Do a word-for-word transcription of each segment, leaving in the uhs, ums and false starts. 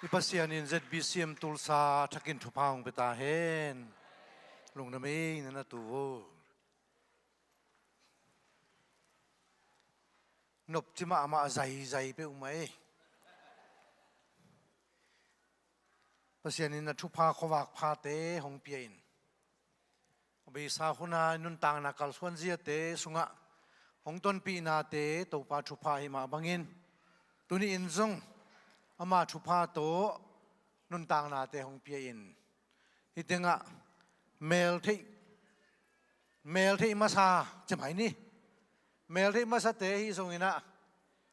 I Pasian in Z B C M Tulsa thakin thupha hong pia ta hen. Lungdam ei, na na tu aw. Nopci mahmah zaizai peuhmah ei. Pasian in a thupha khuavak phate hong pia in, a beisa huna nuntakna kalsuan ziate sungah hong tonpihnate Topa thupha ahi mah bangin, tuni in zong ama thupha tawh nuntaknate hong pia in, hih tengah meltheih, meltheih masa cemai ni, meltheih masate ahi zongin ah,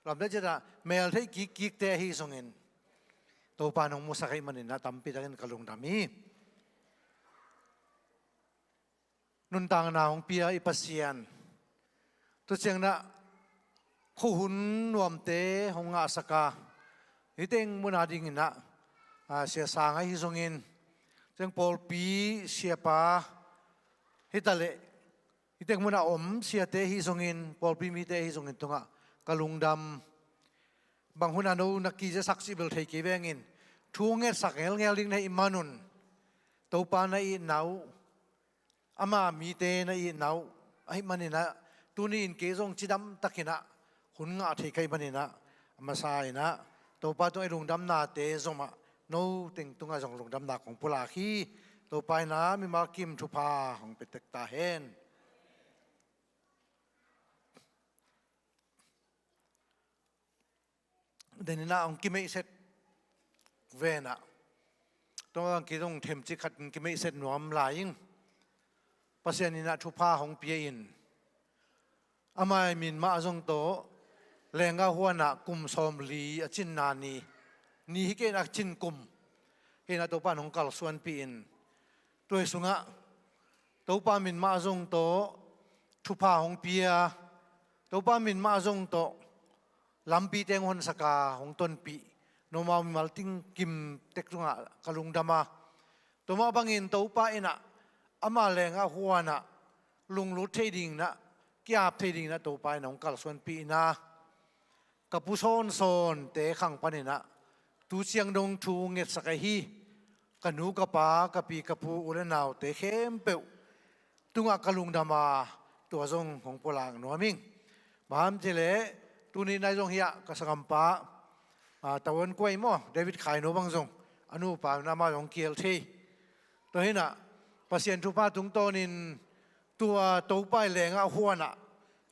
lamdang ciatah meltheih kikkikte ahi zongin Topa in hong musak ahih manin ah tampi takin ka lungdam hi. Nuntakna hong pia i Pasian, tu ciangin ah khuahun nuamte hong ngahsak a, hih teng mun adingin ah, a, Sia Sang ahi zongin, ciang pawlpi siapa hi taleh, hih teng mun a om siate ahi zongin, pawlpi mite ahi zongin tungah ka lungdam. Bang hun a no na kizasak cih bel thei kei vengin, thu ngetsak ngelngel ding na hih manun, Topa na itna uh, ama mite na itna uh ahih manin ah, tuni in kei zong cidam takin ah hun ngah thei ka hih manin ah, a masa in ah Topa tungah i lungdamnate zomah, no teng tungah zong lungdamna kong pulak hi. Topa in ah mimal kim thupha hong pia tek ta hen. Denin ah hong kimeihset ven ah, tua bang kei zong themcik khat kimeihset nuam lai ing. Pasian in ah thupha hong pia in, ama min mah zong tawh, lenggah huan ah kum sawmli a cinna ni, ni hi kei in ah cin kum hi in ah Topa in hong kalsuanpih in, tua hi sungah Topa min mah zong tawh thupha hong pia, Topa min mah zong tawh lampi teng honsak a hong tonpih nomau mimal teng kim tek tungah ka lungdam a, tua mah bangin Topa in ah ama lenggah huan ah lunglut thei dingin ah, ki-ap thei dingin ah Topa in ah hong kalsuanpih in ah, ka pu sawnsawnte khang panin ah tu ciang dong thu ngetsak ahi ka nu ka pa, ka pi ka pu, u le naute khempeuh tungah ka lungdam a, tua zong hong pulak nuam ing. Bang hang hiam cih leh tuni in ah zong hiah ka sanggampa, a, Tawan Kuai maw, David Khaino bang zong a nupa in ah amah zong kiel thei. Tua hi in ah Pasian thupha tungtawnin tua Topa i lenggah huan ah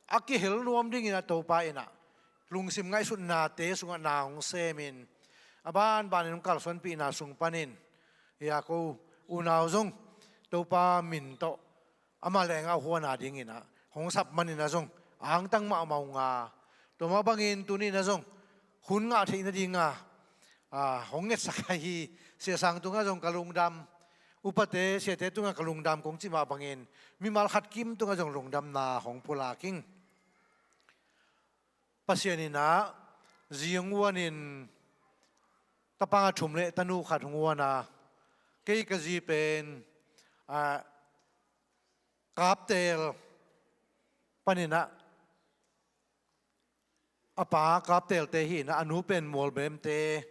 a kihel nuam dingin ah Topa in ah lungsim ngaihsutnate sungah na hong semin, a banbanin hong kalsuanpihna sung panin, hia ko unau zong Topa min tawh ama lenggah huan a dingin ah hong sap manin ah zong angtang mahmah ung a, tua mah bangin tuni in ah zong hun ngah theih nading a, a, hong ngetsak ahi Sia Sang tungah zong ka lungdam, upate siate tungah ka lungdam kong cih mah bangin, mimal khat kim tungah zong lungdamna hong pulak ing. Pasian in ah zi hong uanin tapa thum le tanu khat hong uan a, kei ka zi pen, a, Kaptel panin ah, a pa Kaptelte hi in ah, a nu pen Mualbemte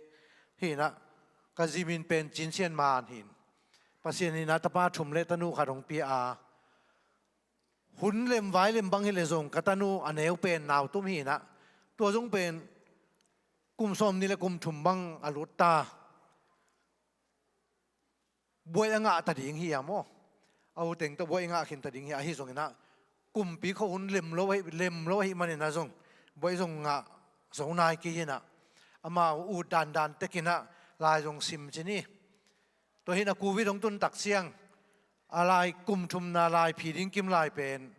hi in ah, ka zi min pen Cin Sian Man hi in. Pasian in ah tapa thum le tanu khat hong pia a, hun lem vai lem bang hi leh zong ka tanu a neu pen nau tum hi in ah, tua zong pen kum sawmnih le kum thum bang a lut ta. Buai a ngah ta ding hi a maw, a u teng tawh buai a ngah khin ta ding hi a, ahi zongin ah kumpi khuahun lem lo ahi, lem lo ahih manin ah zong buai zong ngah zo nai kei hi in ah, amau ut dandan tekin ah lai zong sim ci ni. Tua hi in ah Covid hong tun tak ciang, a lai kum thumna lai phi ding kim lai pen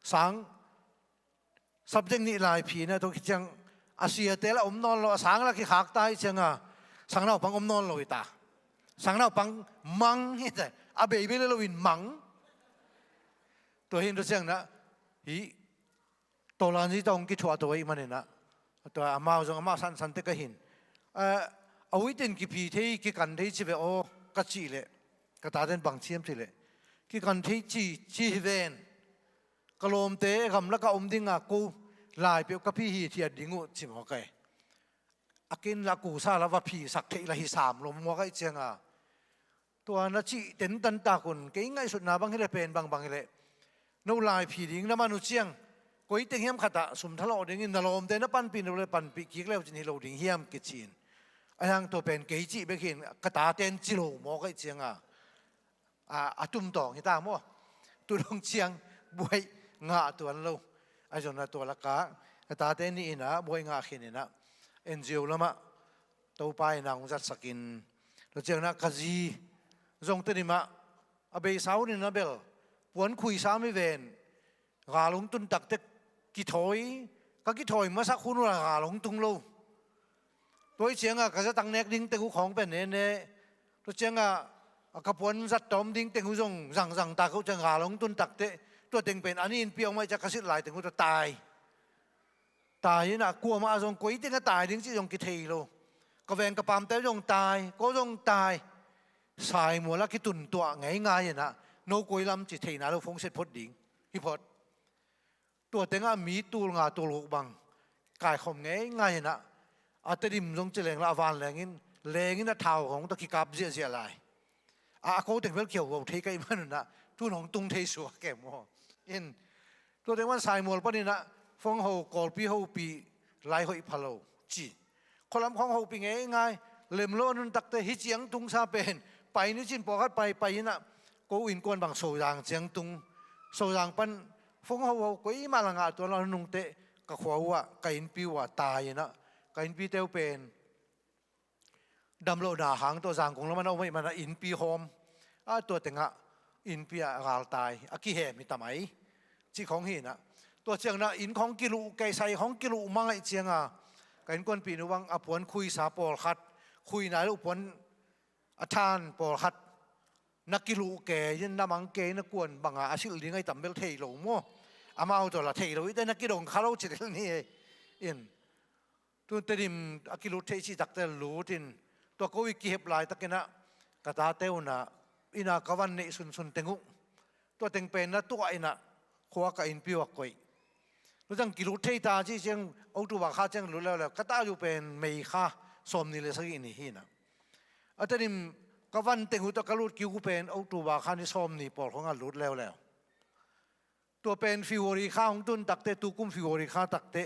sang, subject nih lai phi in ah, tua khit ciang a siate lah om nawn lo, a sang lah kikhak ta hi ciang a, sang naupang om nawn lo hi ta. Sang naupang mang hi ta, a bei bei le lo in mang. Tua hi in tua ciang in ah, hih Tolanzi tawh hong kithuah to ahih manin ah, tua amau zong amah sansan tek ahi in, a, a uitin kiphi thei, kikan thei ci ve aw ka cih leh, ka taten bang ci hiam cih leh, kikan thei ci, ci hi ven. Ka lawmte gamlak ah om ding a, ko lai peuh ka phi hithiat ding uh ci mawk ai. a ken la kusa la va phisak theih la hi sam lo maw ka hih cianga. Tua na cih tentan tak un, kei ngaihsutna bang hileh pen bangbang hileh no laiphi ding na man uh ciang, koi teng hiam khatah sum thalawh dingin na lawmte na panpih, na lawmte panpih kik leu cin hi lo ding hiam kici-in. A hiang tua pen kei cih bek hi-in ka taten ci lo maw ka hih cianga. A, a tumtawng hi ta maw? Tu dong ciang buai ngah tuan lo. A zonna tua laka ka tate nih inah buai ngah khin inah N G O lamah Topa inah hong zatsakin. Tua ciang inah ka zi zong Tedim ah a beisa hun inah bel puan khuisa mi ven gal hong tun takte kithawi, ka kithawi masak hun uh la gal hong tung lo. Tua hi cianga ka zatang nek ding teng uh khawng pen nene. Tua cianga ka puan zat tawm ding teng uh zong zangzang tak uh cianga gal hong tun takte, tua teng pen a ni innpi a om ahih ciang ka silh lai teng uh tua tai. Tai inah kuamah zong koi teng a tai ding cih zong kithei lo. Ka veng ka pamte zong tai, ko zong tai. Saimual a kitun tuah ngeingai inah no koi lam ci theihna lo phone set phot ding hi phot. Tua tengah mi tul nga tul guk bang kaikhawm ngeingai inah a Tedim zong ci leng la a vanleng in leng in a thau hong tawh kikap ziahziah lai. A, a ko teng bel kihoho thei ka hih man unah tun hong tung thei suak ke maw? In tua teng man Saimual pan inah phone ho, Kawlpi hopih lai hoih pha lo ci. Khualam khawng hopih ngeingai, lem lo a nuntakte hih ciang tungsa pen pai ni cin pawlkhat pai, pai inah ko innkuan bang Sozang ciang tung. Sozang pan phone hoho koimah la ngah tuan lo a nungteh ka khua uhah ka innpi uhah tai inah ka innpite uh pen damlohna hang tawh Zangkong lamah na om ahih manah innpi hawm. A tua tengah innpi ah galtai a kihem hi ta mai. Cih khawng hi inah tua ciang inah inn khawng kiluh kei, sai khawng kiluh mang ahih cianga ka innkuanpih nu bang a puan khuisa pawlkhat, khui nai lo puan a than pawlkhat na kiluh kei in na mang kei, na kuan banga a silh ding ahi tam bel thei lo maw? Amau tawh la thei lo hite, na kidong kha lo ci del ni. In tun Tedim a kilut theih cih takte lut in tua ko i kihep laitakinah ka tate unah inah ka van neih sunsun teng uh tua teng pen na tuah inah khua ka innpi uh a koih. Tua ciang kilut thei ta cih ciang October kha ciang lut leuleu, ka tai uh pen May kha sawmnih le sagih ni hi inah. A Tedim ka van teng uh tawh ka lut kik uh pen October kha ni sawmnih pawl khawngah lut leuleu. Tua pen February kha hong tun takte, tukum February kha takte,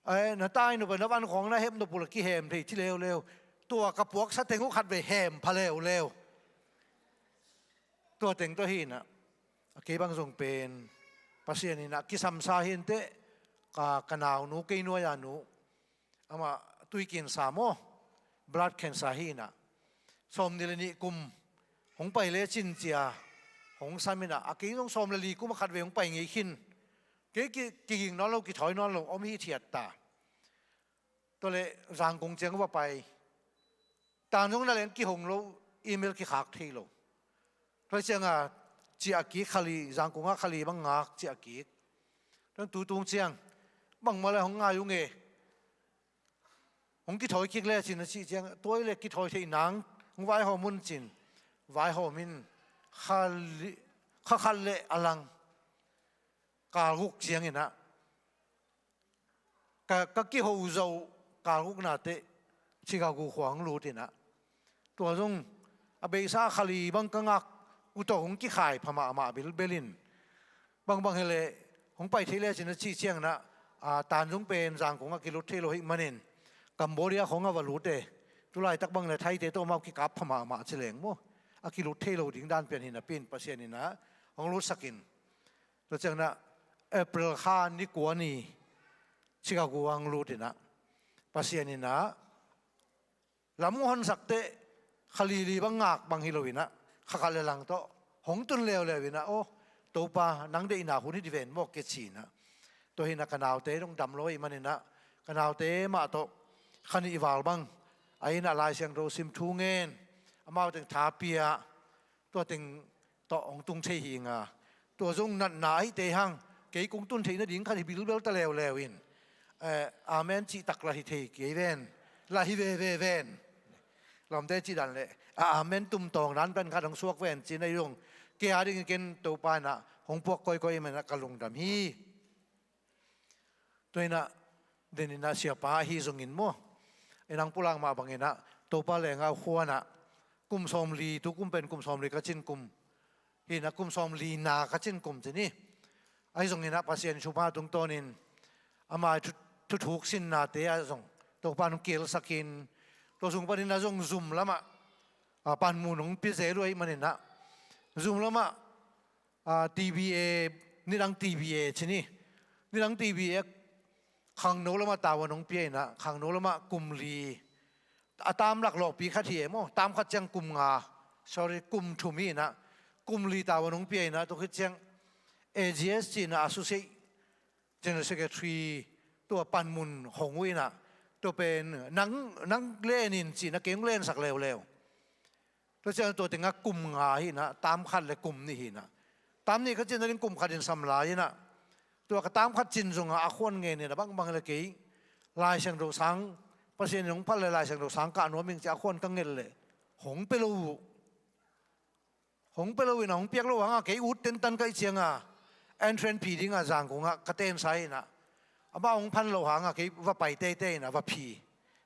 eh, na tai nop a na van khawng na hep nop uh la kihem thei ci leuleu. Tua ka puaksa teng uh khatvei hem pha leuleu. Tua teng tawh hi inah a kei bang zong pen Pasian inah kisamsa hi inteh. Ka, ka naunu, kei nuai-a nu, amah tui cancer maw, blood cancer hi inah sawmnih le nih kum hong pai lecin cia hong sam inah a kei zong sawm le li kum a khatvei hong pai ngei khin. Kei ki, kiging nawn lo, kithawi nawn lo om hithiat ta. Tua leh Zangkong ciang va pai. Tan zong na leng kihong lo, email kikhak thei lo. Tua cianga ciah kik, khali, Zangkong ah khali bang ngak ciah kik. Tua tutung ciang bangmah le hong ngai ung e. Hong kithawi kik lecin a cih ciang, tua i le kithawi theih nang hong vaihawm un cin. Vaihawm in khali, kha khat le a lang kal guk ciang inah ka, ka kiho zo kal gukna teh Chicago khua hong lut inah. Tua zong a beisa khali bang ka ngak uh tawh hong kikhai pha mahmah bilbel in. Bangbang hileh hong pai thei lecin a cih ciang inah, a, tan zong pen Zangkong ah kilut thei lo ahih manin Cambodia khawng ah va lut e. Tulaitak bang le Thaite tawh amau kikap pha mahmah ci leng maw? A kilut thei lo ding dan pian hi napi in Pasian inah hong lutsakin. Tua ciang inah April kha ni kua ni Chicago ah hong lut inah Pasian inah lam hong honsak teh khali li bang ngak bang hi lo inah kha khat le lang tawh hong tun leuleu inah, aw Topa, nang deihna hun hi dih ven maw ke ci inah. Tua hi inah ka naute dong dam lo ahih man inah ka naute mah tawh kha nih val bang a inn ah Lai Siangtho sim, thu ngen, amau teng tha pia, tua teng tawh hong tung thei hi inga. Tua zong natna ahih teh hang, kei kong tun theih nading khat hi bilbel ta leuleu in, eh, amen cih tak la hi thei kei ven, la hi veve ven. Lawmte cih dan leh a amen tumtawng dan pen khat hong suak ven ci-in ahi zong, kei a dingin ken Topa inah hong puak kawikawi ahih man inah ka lungdam hi. Tua inah den inah siapa ahi zongin maw, Inah pulak mah bangin ah Topa leh ngau khuanah kum sawmli, tu kum pen kum sawmli ka cin kum hi inah, kum sawmli na ka cin kum ci ni. Ahi zongin ah Pasian thupha tungtawnin ama thu, thuthuk sinnate ah zong Topa hong kilsakin, tua sung panin ah zong zum lamah, a, panmun hong pia zel uh ahih manin ah zum lamah, a, T B A, nidang T B A ci ni. Nidang T B A khangno lamah tavuan hong pia inah, khangno lamah kum li, a tam laklawhpi khat hi e maw, tam khat ciang kum nga, sorry, kum thum hi inah, kum li tavuan hong pia inah, tua khit ciang A G S ci inah, Associate General Secretary, tua panmun hong uh inah, tua pen nang, nang len in ci inah kei hong lensak leuleu. Tua ciang tua tengah kum nga hi inah, tam khat le kum nih hi inah. Tam nih ka cin nading kum khat in sam lai inah, tua ka tam khat cin zongah a khuan ngen inah, bangbang le kei Lai Siangtho sang, Pasian in hong phat le Lai Siangtho sang kah nuam ing ci a khuan ka nget leh hong pia lo uh. Hong pia lo inah, hong piak lo hangah kei ut tentan ka hih ciangah entrance fee dingah Zangkong ah ka tensa inah, amah hong phan lo hangah kei va pai teitei inah, va phi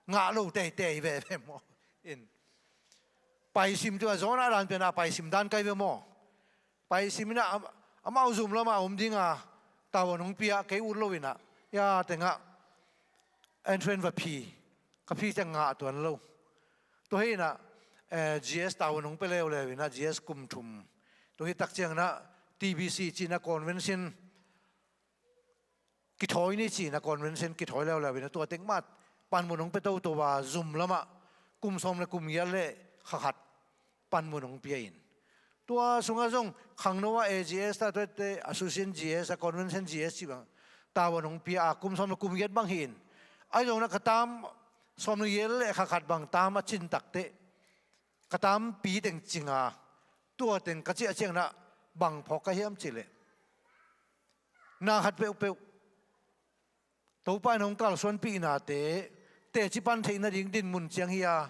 ngah lo teitei veve maw. In paisim tua zawn a dan pian a paisim dan kai ve maw. Paisim inah am-, amau zum lamah om dinga tavuan hong pia, kei ut lo inah, ya tengah entrance va phi, ka phi ciang ngah tuan lo. Tua hi inah, eh, G S tavuan hong pia leuleu inah, G S kum thum. Tua hi tak ciang inah T B C ci inah convention kithawi ni ci inah, convention kithawi leuleu inah, tua teng mah panmun hong pia toto a, zum lamah kum sawm le kum giat le kha khat panmun hong pia in. Tua sungah zong khangno ah A G S ta, tuate Association G S a, Convention G S ci bang tavuan hong pia a, kum sawm le kum giat bang hi in. Ahi zong inah ka tam sawm le giat le kha khat bang tam a cin takteh, ka tampi teng cing a, tua teng ka ciah ciang inah bang phawk ka hiam cih leh, na khat peuhpeuh Topa in hong kalsuanpih nate teci pan theih nading dinmun ciang hi a,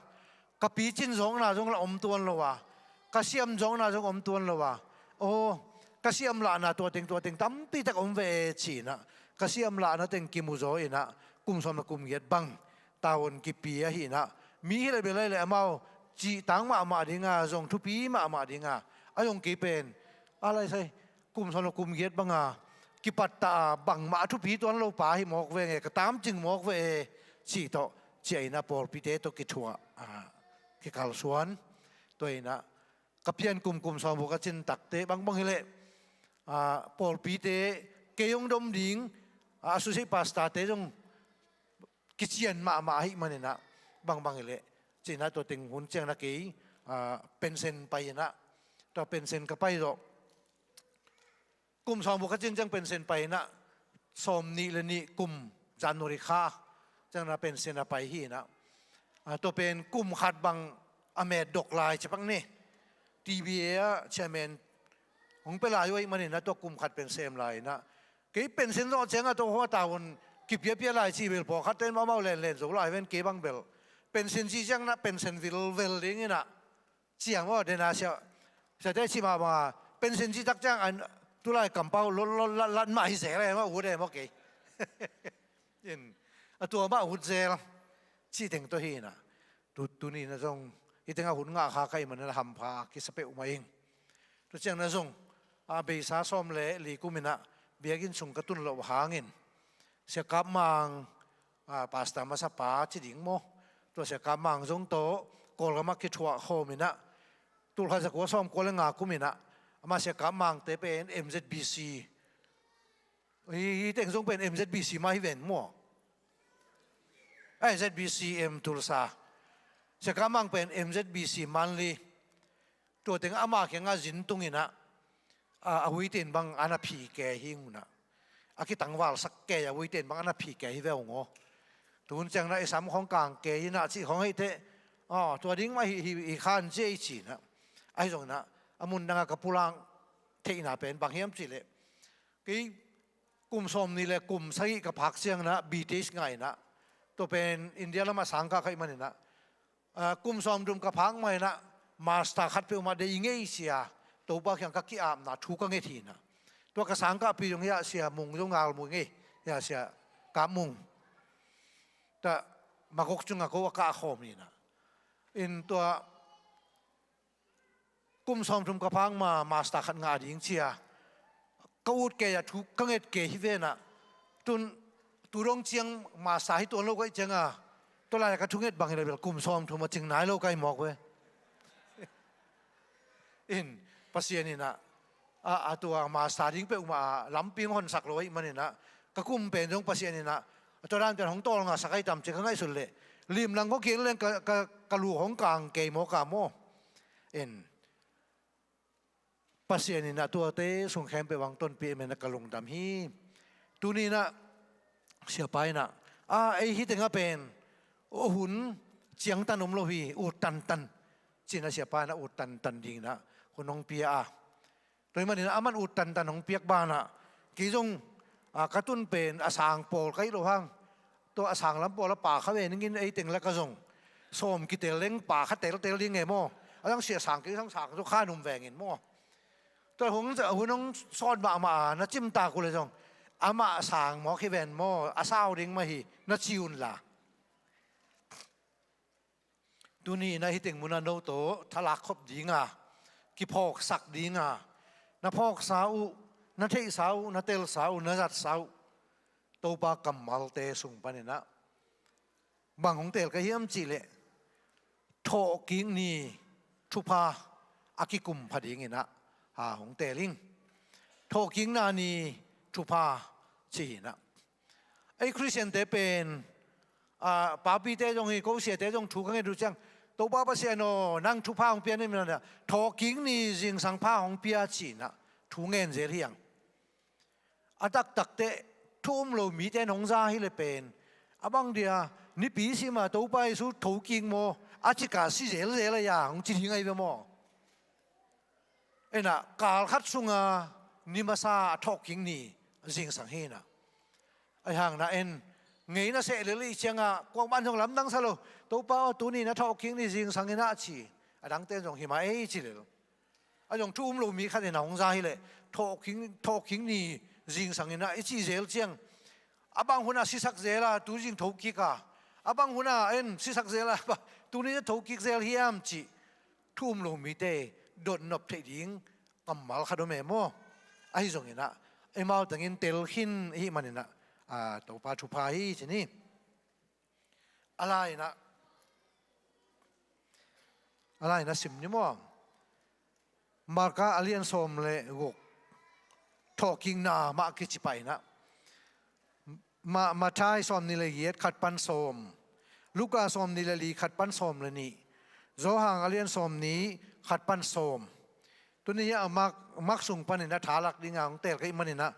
ka picin zawkna zong lah om tuan lo a, ka siam zawkna zong om tuan lo a, aw, ka siam lahna tua teng tua teng tampi tak om ve e ci inah, ka siam lahna teng kimu zaw inah, kum sawm le kum giat bang tavuan kipia hi inah, mi hi le bel ahi le amau cihtang mahmah dinga, zong thupi mahmah dinga, a zong kei pen a lai sai kum sawm le kum giat banga kipattah a, bangmah a thupi tuan lo pa hi mawk ve nge, ka tamcing mawk ve e, cih tawh ciah inah pawlpite tawh kithuah, a, kikalsuan. Tua inah ka pian kum, kum sawm buk a cin takteh bangbang hi leh, a, pawlpite, kei hong dom ding, a, associate pastorte zong kician mahmah ahih manin ah, bangbang hi leh, ci inah tua teng hun ciang inah kei, a, pension pai inah, tua pension ka pai zawh. Kum sawm buk ka cin ciang pension pai inah, sawm nih le nih kum January kha ciang inah pension a pai hi inah, a, tua pen kum khat bang a met dok lai ci pak ni. T B A ah chairman hong pia lai uh ahih manin ah, tua kum khat pen sem lai inah, kei pension zawh ciangah tua khong a tavuan kipiapia lai cih bel pawlkhatte in amau lenlen zo lai ven, kei bang bel pension cih ciang inah pension vilvel ding inah, ciang maw, dena sia, siate cih mah banga pension cih tak ciang an, tulai kampau lotlat mah hi zel e maw, ut e maw kei. In, a tua mah ut zel cih teng tawh hi inah, tu, tuni inah zong hih tengah hun ngah kha ka hih manin ah hampha kisa peuhmah ing. Tua ciang inah zong, a, beisa sawm le li kum inah biakinn sung ka tun loh hangin, Sia Kap Mang, a, pastor masapa ci ding maw, tua Sia Kap Mang zong tawh Kawlgam ah kithuah khawm inah, tul khat za kua sawm kua le nga kum inah, amah Sia Kap Mangte pen M Z B C, hih, hih teng zong pen M Z B C mah hi ven maw. Eh, Z B C M Tulsa. Sia Kap Mang pen M Z B C Manli. Tua teng ama kiangah zin tung inah, a, a huite in bang a na phi kei hi ung inah, a kitangvalsak kei a huite in bang a na phi kei hi ve ung aw. Tuhun ciang inah i sam khawng kang kei inah cih khawng hi teh, a, tua ding mah hi, hi, hi khan ci ei ci inah. Ahi zong inah, a mun dangah ka pulak theihna pen bang hiam cih leh, kei kum sawm nih le kum sagih ka phak ciang inah B Th ngah inah, tua pen India lamah sangkah ka hih manin ah, a, kum sawm thum ka phak mah inah master khat peuhmah deih ing ei ci a, Topa kiang ka ki-apna thu ka nget hi inah. Tua ka sangkahpih zong hiah Sia Mung zong ngal mu ing ei, hiah Sia Kap Mung. Tua Magog cungah ko a kah khawm hi in ah. In tua kum sawmthum ka phak ma master khat ngah ding ci a ka ut kei a thu ka nget kei hi ve in ah. Tun tu dong ciang master hi tuan lo ka hih ciang a, tua lai-a ka thunget bang hi leh bel kum sawmthum a cing nai lo ka hi mawk ve. In Pasian in ah, a, a tua master ding peuhmah a lampi hong honsak lo ahih manin ah, ka kum pen zong Pasian in ah, a tua dan pen hong tawlngasak ahi tam ci ka ngaihsut leh, limlang khuakiang leng ka, ka, ka lu hong kang kei mawk a maw. In Pasian in ah tuate sung khempeuh bang tonpih ahih manin ah ka lungdam hi. Tuni in ah Siapa in ah, a, ei hih tengah pen, o, hun ciangtan om lo hi, ut tantan. Ci in ah Siapa in ah ut tantan ding in ah hun hong pia a. Tua ahih manin ah aman ut tantan hong piak banah, kei zong, a, ka tun pen a sang pawl ka hih loh hang, tua a sang lam pawl a pa kha ve ning in, ei teng la ka zong sawm kitel leng pa kha teltel ding e maw. A dang sia sang kei sang sang zong kha num veng in maw. Tua hun, hun hong sawt mahmah a na cimtak uh leh zong, amah sang mawk hi ven maw, a sau ding mah hi na ci un la. Tuni in ah hih teng munah no tawh thalak khop ding a, kiphawksak ding a, na phawksa uh, na theihsa uh, na telsa uh, na zatsa uh, Topa kammalte sung panin ah bang hong teel ka hiam cih leh, thawhkik ni thupha a kikum pha ding in ah, a, hong teel ing. Thawhkikna ni thupha ci hi in ah. Ei Khristiante pen, a, papite zong hi, ko siate zong thu ka nget uh ciang, Topa Pasian aw, nang thupha hong pia in, thawhkik ni zingsang pha hong pia ci in ah thu ngen zel hi hang. A taktak teh thu um lo mite in hong za hi leh pen, a bang dia, nipi sim a Topa Jesu thokik maw, a cik a si zelzel a, hong ci ding ahi ve maw. In ah kal khat sunga ni masa a thawhkik ni zingsang hi in ah. Ahih hang na en, ngeina seh lel i ciangah kuamah in zong lamdang sa lo, Topa aw, tuni na thawhkik ni zingsang in ah ci, a dangte in zong hi mah ei ci lel. A zong thu um lo mi khat in ah hong za hi leh, thawhkik, thawhkik ni zingsang in ah i cih zel ciang, a bang hun ah sisak zel a, tu zing thokik a, a bang hun ah en sisak zel a, tuni na thokik zel hiam cih thu um lo mite dotnop theih ding kammal khat om e maw. Ahi zongin ah, eimau tengin tel khin i hih manin ah, a, Topa thupha hi ci ni. A lai in ah, a lai in ah sim ni maw. Marka a lian sawm le guk, thawhkikna mah kici pah in ah. Ma-, Matthai sawmnih le giat khat pan sawm, Luka sawmnih le li khat pan sawm le nih, Johan a lian sawmnih khat pan sawm. Tuni hi a Mark, Mark sung panin ah thalak ding a hong teel ka hih manin ah,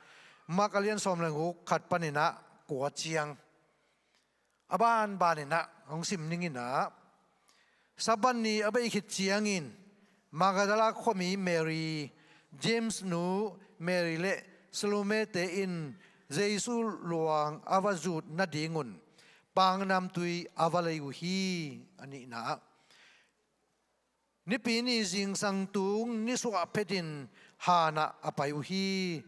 Mark a lian sawm le guk khat panin ah kua ciang. A banban in ah hong sim ning in ah, Sabbath ni a beih khit ciangin Magdala khuami Mary, James nu Mary le Salome-te in Jesu luang a va zut nadingun pangnamtui a va lei uh hi. A nihna ah, nipi ni zingsang tung nisuah phetin han ah a pai uh hi.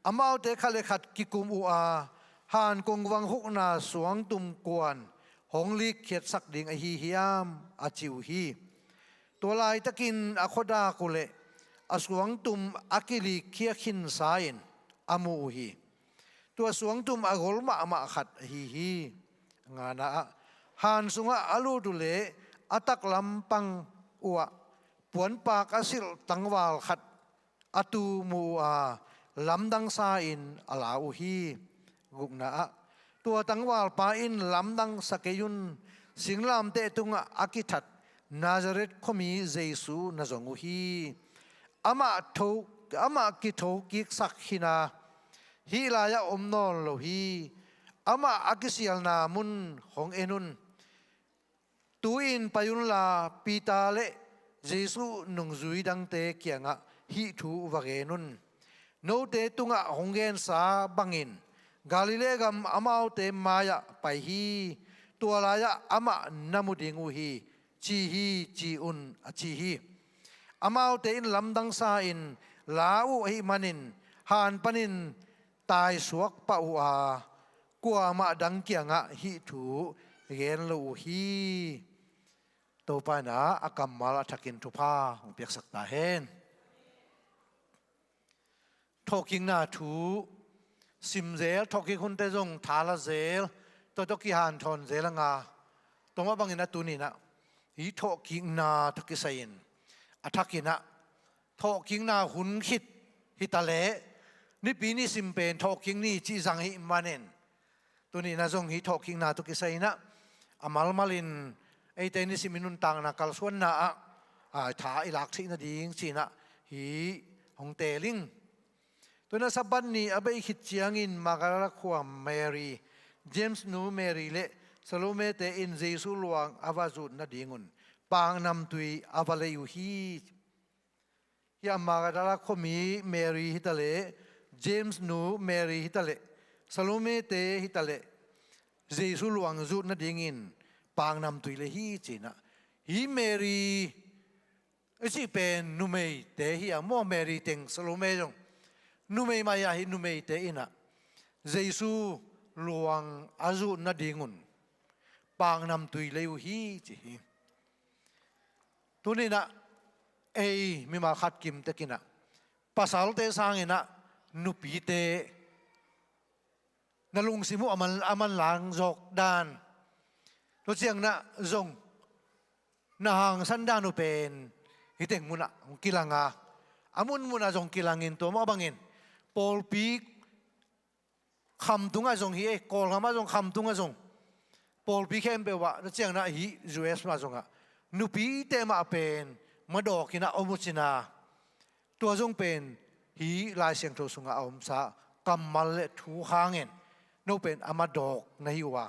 Amaute khat le khat kikum uh a, han kongvang hukna suangtum kuan hong likkhiatsak ding ahi hiam, a ci uh hi. Tua laitakin a khuadak uh leh a suangtum a kilikkhia khinsa in a mu uh hi. Tua suangtum a gol mahmah khat ahi hi. A ngana ah, han sungah a lut uh leh a taklam pang uhah puanpak a silh tangval khat a tu mu uh a, lamdang sa-in a lau uh hi. Gukna ah, tua tangvalpa in, "Lamdang sa kei un, singlamteh tungah a kithat Nazareth khuami Jesu na zong uh hi. Amah tho, amah kithokiksak khin a, hih lai-ah om nawn lo hi. Amah a kisialna mun hong en un. Tu-in pai unla, Peter le Jesu nungzui dangte kiangah hih thu va gen un. Note tungah hong gensa bangin Galilee gam amaute mai-ah pai hi. Tua lai-ah amah na mu ding uh hi, ci hi, ci un," a ci hi. Amaute in lamdang sa-in lau uh ahih manin han panin taisuak pah uh a, kuamah dang kiangah hih thu gen lo uh hi. Topa in a kammal a thakin thupha hong piaksak ta hen. Thawhkikna thu sim zel, thawhkik hunte zong thala zel, tua tawh kihanthawn zel a nga. Tua mah bangin a tuni-in ah hih thawhkikna tawh kisai-in a thakin ah thawhkikna hun khit hi ta leh, nipi nisim pen thawhkik ni cih zang ahih manin, tuni-in ah zong hih thawhkikna tawh kisai-in ah a malmalin eite nisimin nuntakna kalsuanna ah, a, tha i lak theih nading ci-in ah hih hong teel ing. Tua-in ah Sabbath ni a beih khit ciangin Magdala khua Mary, James nu Mary le Salome-te in Jesu luang a va zut nadingun paknamtui a va lei uh hi. Hih a Magdala khuami Mary hi ta leh, James nu Mary hi ta leh, Salome-te hi ta leh, Jesu luang zut nadingin paknamtui lei hi ci-in ah. Hih Mary i cih pen numeite hi a maw, Mary teng, Salome zong numei mah hi a, hih numeite in ah Jesu luang a zut nadingun paknamtui lei uh hi ci hi. Tuni-in ah ei mimal khat kim tek in ah pasalte sangin ah nupite na lungsim uh a man, a manlang zawk dan, tua ciangin ah zong na hangsan dan uh pen hih teng mun ah hong kilang a, a munmun ah zong kilangin, tua mah bangin pawlpi khamtung ah zong hi e, Kawlgam ah zong, khamtung ah zong, pawlpi khempeuh ah, tua ciangin ah hih U S mah zong ah nupite mah pen madawk in ah om uh cin a, tua zong pen hih Lai Siangtho sungah a omsa kammal le thu hangin no pen a madawk na hi uh a.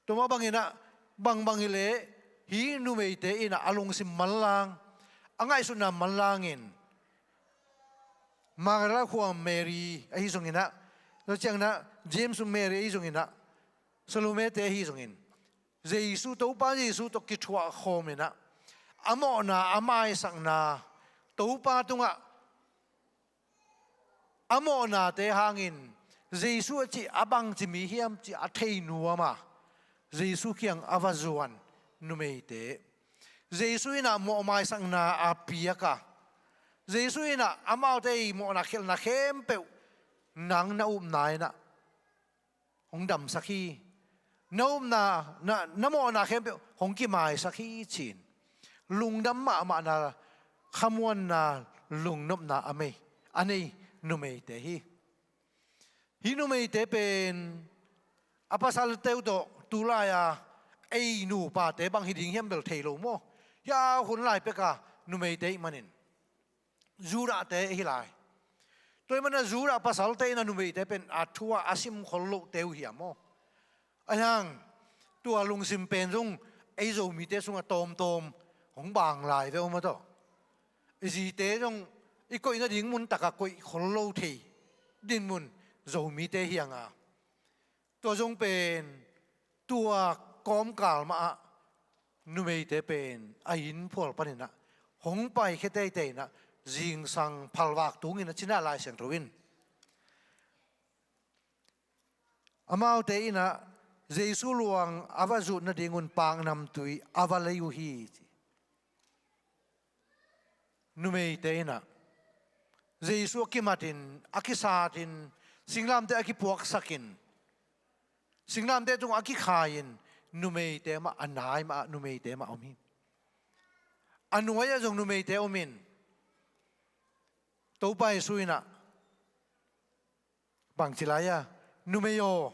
Tua mah bangin ah bangbang hi leh hih numeite in ah a lungsim manlang, a ngaihsutna manlangin, Magdala khua Mary ahi zongin ah, tua ciangin ah James Mary ahi zongin ah, Salome-te ahi zongin, Jesu, Topa Jesu tawh kithuah khawm in ah, a mawhna, a maisakna, Topa tungah a mawhnate hangin Jesu a cih a bangci mi hiam cih a thei nuam a, Jesu kiang a va zuan numeite, Jesu in ah mawh maisakna a piak a, Jesu in ah amaute i mawhna khelhna khempeuh nang na upna in ah hong damsak hi. Na upna, na, na mawhna khempeuh hong kimaisak hi ci-in lungdam mahmahna, khamuanna, lungnopna a mei, a nei numeite hi. Hih numeite pen a pasalte uh tawh tulai-a ei nupate bang hi ding hiam bel thei lo maw. Hih a hun lai pek a numeite ahih manin Judah-te ahi lai. Tua ahih manin Judah pasalte in a numeite pen a thu-ah a sim khol lohte uh hi a maw. Ahi hang tua lungsim pen zong ei Zomite sungah tawmtawm hong bang lai ve uh maw tawh. I zite zong i koih nading mun takah koih khol lo thei dinmun Zomite hi hang a. Tua zong pen tua kawmkal mah ah numeite pen a inn phual panin ah hong paikhia teitei in ah zingsang phalvak tungin a ci-in ah Lai Siangtho in, amaute in ah Jesu luang a va zut nadingun paknamtui a va lei uh hi ci. Numeite in ah Jesu a kimatin, a kisatin, singlamteh a kipuaksakin, singlamteh tungah a kikhai-in numeite mah, a nai mah ah numeite mah om hi. A nuai-ah zong numeite om in, Topa Jesu in ah bangci lai-a, "Numei aw,"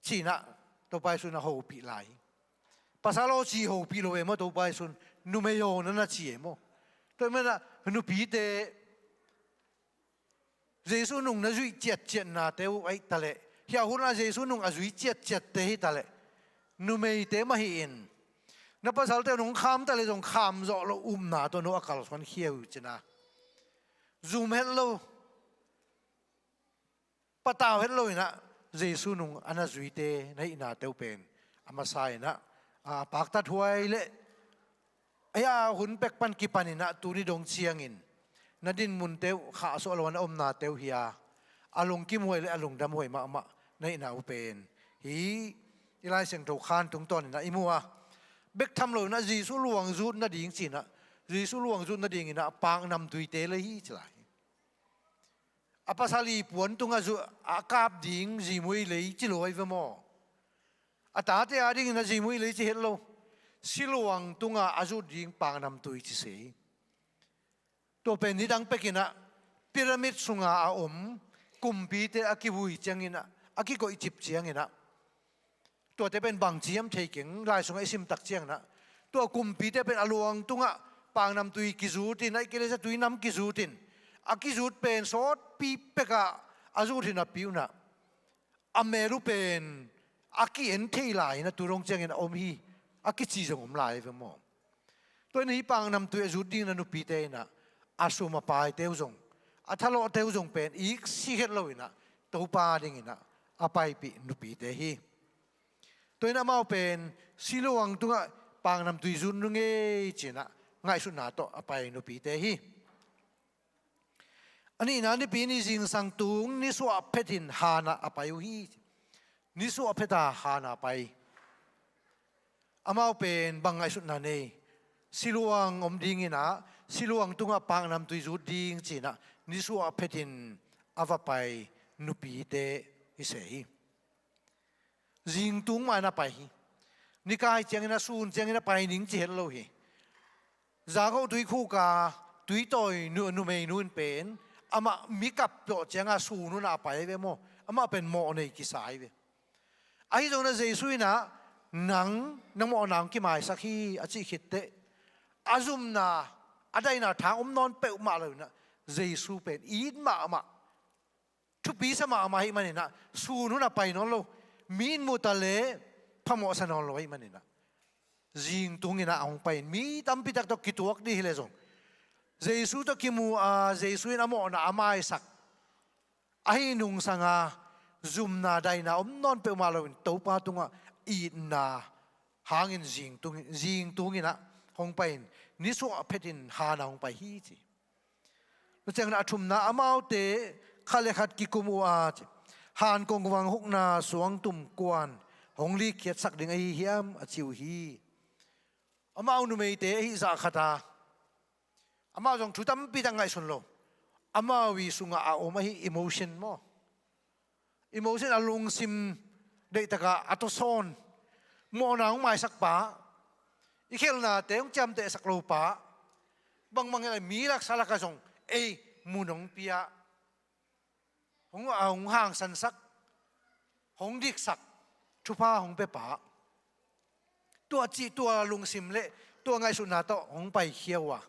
ci-in ah Topa Jesu in ah hopih lai. Pasal aw ci hopih lo e maw, Topa Jesu in, "Numei aw," na na ci e maw. Tua ahih manin ah nupite, Jesu nung na zuih ciatciatnate uh ahih ta leh, hih a hun ah Jesu nung a zui ciatciatte hi ta leh, numeite mah hi-in, na pasalte uh nong kham ta leh zong kham zawh loh upna tawh no a kalsuan khia uh cin a, zum het lo, patau het lo in ah Jesu nung a na zuite na hihnate uh pen a masa in ah, a, paktathuai le ei a hun pek pan kipan in ah tuni dong ciangin na dinmunte uh khahsuah lo a na omnate uh hi a, a lungkimhuai le a lungdamhuai mahmah na hihna uh pen hih I Lai Siangtho khan tungtawn inah i mu a, bek tham lo inah Jesu luang zut nading ci inah, Jesu luang zut nading inah paknamtuite lei hi ci lai hi. A pasal i puan tungah zu a kap ding zimui lei ci lo ahi ve maw? A tate a dingin a zimui lei ci het lo. Siluang tungah a zut ding paknamtui ci se hi. Tua pen nidang pekinah pyramid sunga a om kumpite a kivui cianginah, a kikoihcip cianginah, tuate pen bangci hiam thei keng, lai sungah i simtak cianginah, tua kumpite pen a luang tungah paknamtui kizutin, a i kei le zatui nam kizutin, a kizut pen sawtpi pekah a zut hi napi unah, a mel uh pen a ki-en thei lai inah tu dong ciangin a om hi, a kici zong om lai ve maw? Tua inah hih paknamtui a zut dingin a nupite inah a sum a paite uh zong, a thalawhte uh zong pen iksi het lo inah Topa dinginah a paipih nupite hi. Tua inah amau pen siluang tungah paknamtui zut nu ngei ci inah ngaihsutna tawh a pai nupite hi. A nihna, nipi ni zingsang tung nisuah phetin hanah a pai uh hi. Nisuah pheta hanah a pai. Amau pen bang ngaihsutna nei? Siluang om dinginah, siluang tungah paknamtui zut ding ci inah nisuah phetin a va pai nupite hi se hi. Zingtung mah in a pai hi. Nikai ciangin a sun ciangin a pai ning ci het lo hi. Zagoh tuikhuk a tuitawi nu, numeinu in pen amah mi kap tawh ciangah sun hun a pai ve maw? Amah pen mawh nei kisa hi ve. Ahi zongin a Jesu inah nang na mawhna hong kimaisak hi a cih khitteh a zumna, a daina thang om nawn peuhmah lo inah Jesu pen it mahmah, thupi sa mahmah ahih maninah sun hun a pai nawn lo. Mi in muta le phamawhsa nawn lo ahih maninah zingtung inah a hong pai in mi tampi tak tawh kituak dih hileh zong Jesu tawh kimu a, Jesu in a mawhna a maisak ahi nungsanga zumna daina om nawn peuhmah loin Topa tungah itna hangin zingtung, zingtung inah hong pai in nisuah phetin hanah hong pai hi ci. Tua ciangin a thumna, amaute khat le khat kikum uh a, ci, han kongvang hukna suangtum kuan hong likkhiatsak ding ahi hiam a ci uh hi. Amau numeite ahi zah khat a, amau zong thu tampi tak ngaihsun lo. Amau i sungah a om ahi emotion maw? Emotion, a lungsim deihtakah a tawsawn, mawhna hong maisak pa, i khelhnate hong ciamtehsak lo pa, bangbang hileh mi laksa lakah zong ei mun hong pia, hong, a hong hangsansak, hong diksak, thupha hong pia pa. Tua cih, tua lungsim le tua ngaihsutna tawh hong paikhia uh a,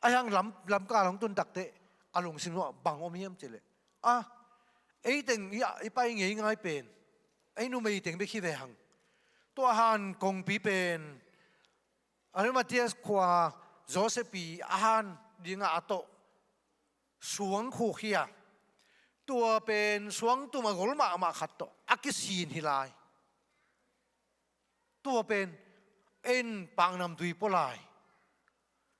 ahi hang lam, lamkal hong tun takteh a lungsim uh ah bang om hiam cihleh, a, eiteng i, i pai ngeingai pen ei numei teng bek hi ve hang. Tua han kongpi pen Arimathea khua Joseph i a han dingah a tawh suang khuk hi a, tua pen suangtum a gol mahmah khat tawh a kisin hi lai. Tua pen en paknamtui pua lai.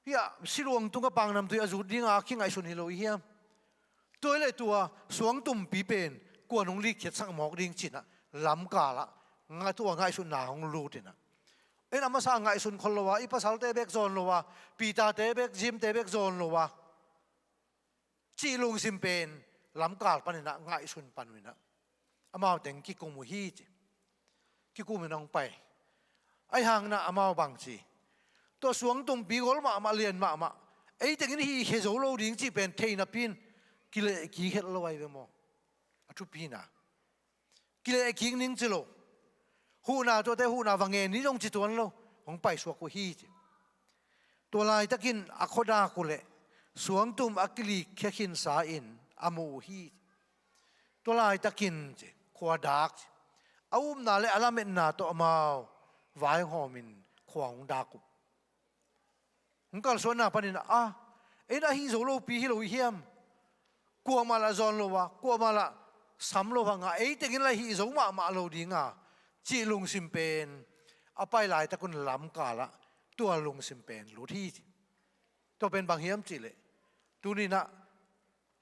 Hiah siluang tungah paknamtui a zut dinga kingaihsun hi lo i hiam? Tua hileh tua suangtumpi pen kuan hong likkhiatsak mawk ding ci inah lamkalah nga tua ngaihsutna hong lut inah, en a masa ngaihsun khol lo a, i pasalte bek zawn lo a, Peter-te bek, James-te bek zawn lo a, cih lungsim pen lamkal paninah ngaihsun pan uh inah amau teng kikum uh hi ci. Kikum inah hong pai. Ahi hangin ah amau bang ci? Tua suangtumpi gol mahmah, lian mahmah, ei tengin hih khia zo lo ding cih pen thei napi-in kilehkik het lo ahi ve maw? A thupina kilehkik ning ci lo. Huhna, tuate huhna va ngen ni zong ci tuan lo. Hong paisuak uh hi ci. Tua laitakin a khuadak uh leh suangtum a kilikkhiakhinsa in a mu uh hi. Tua laitakin ci, khua dak ci, a upna le a lametna tawh amau vaihawmin khua hong dak uh. Hong kalsuanna panin ah, ei in ah hih zo lopi hi lo i hiam? Kuamah lah zawn lo a, kuamah lah sam lo hangah ei tengin lah hih zo mahmah lo dinga, cih lungsim pen a pai laitak un lamkalah tua lungsim pen lut hi. Tua pen bang hiam cihleh, tuni-in ah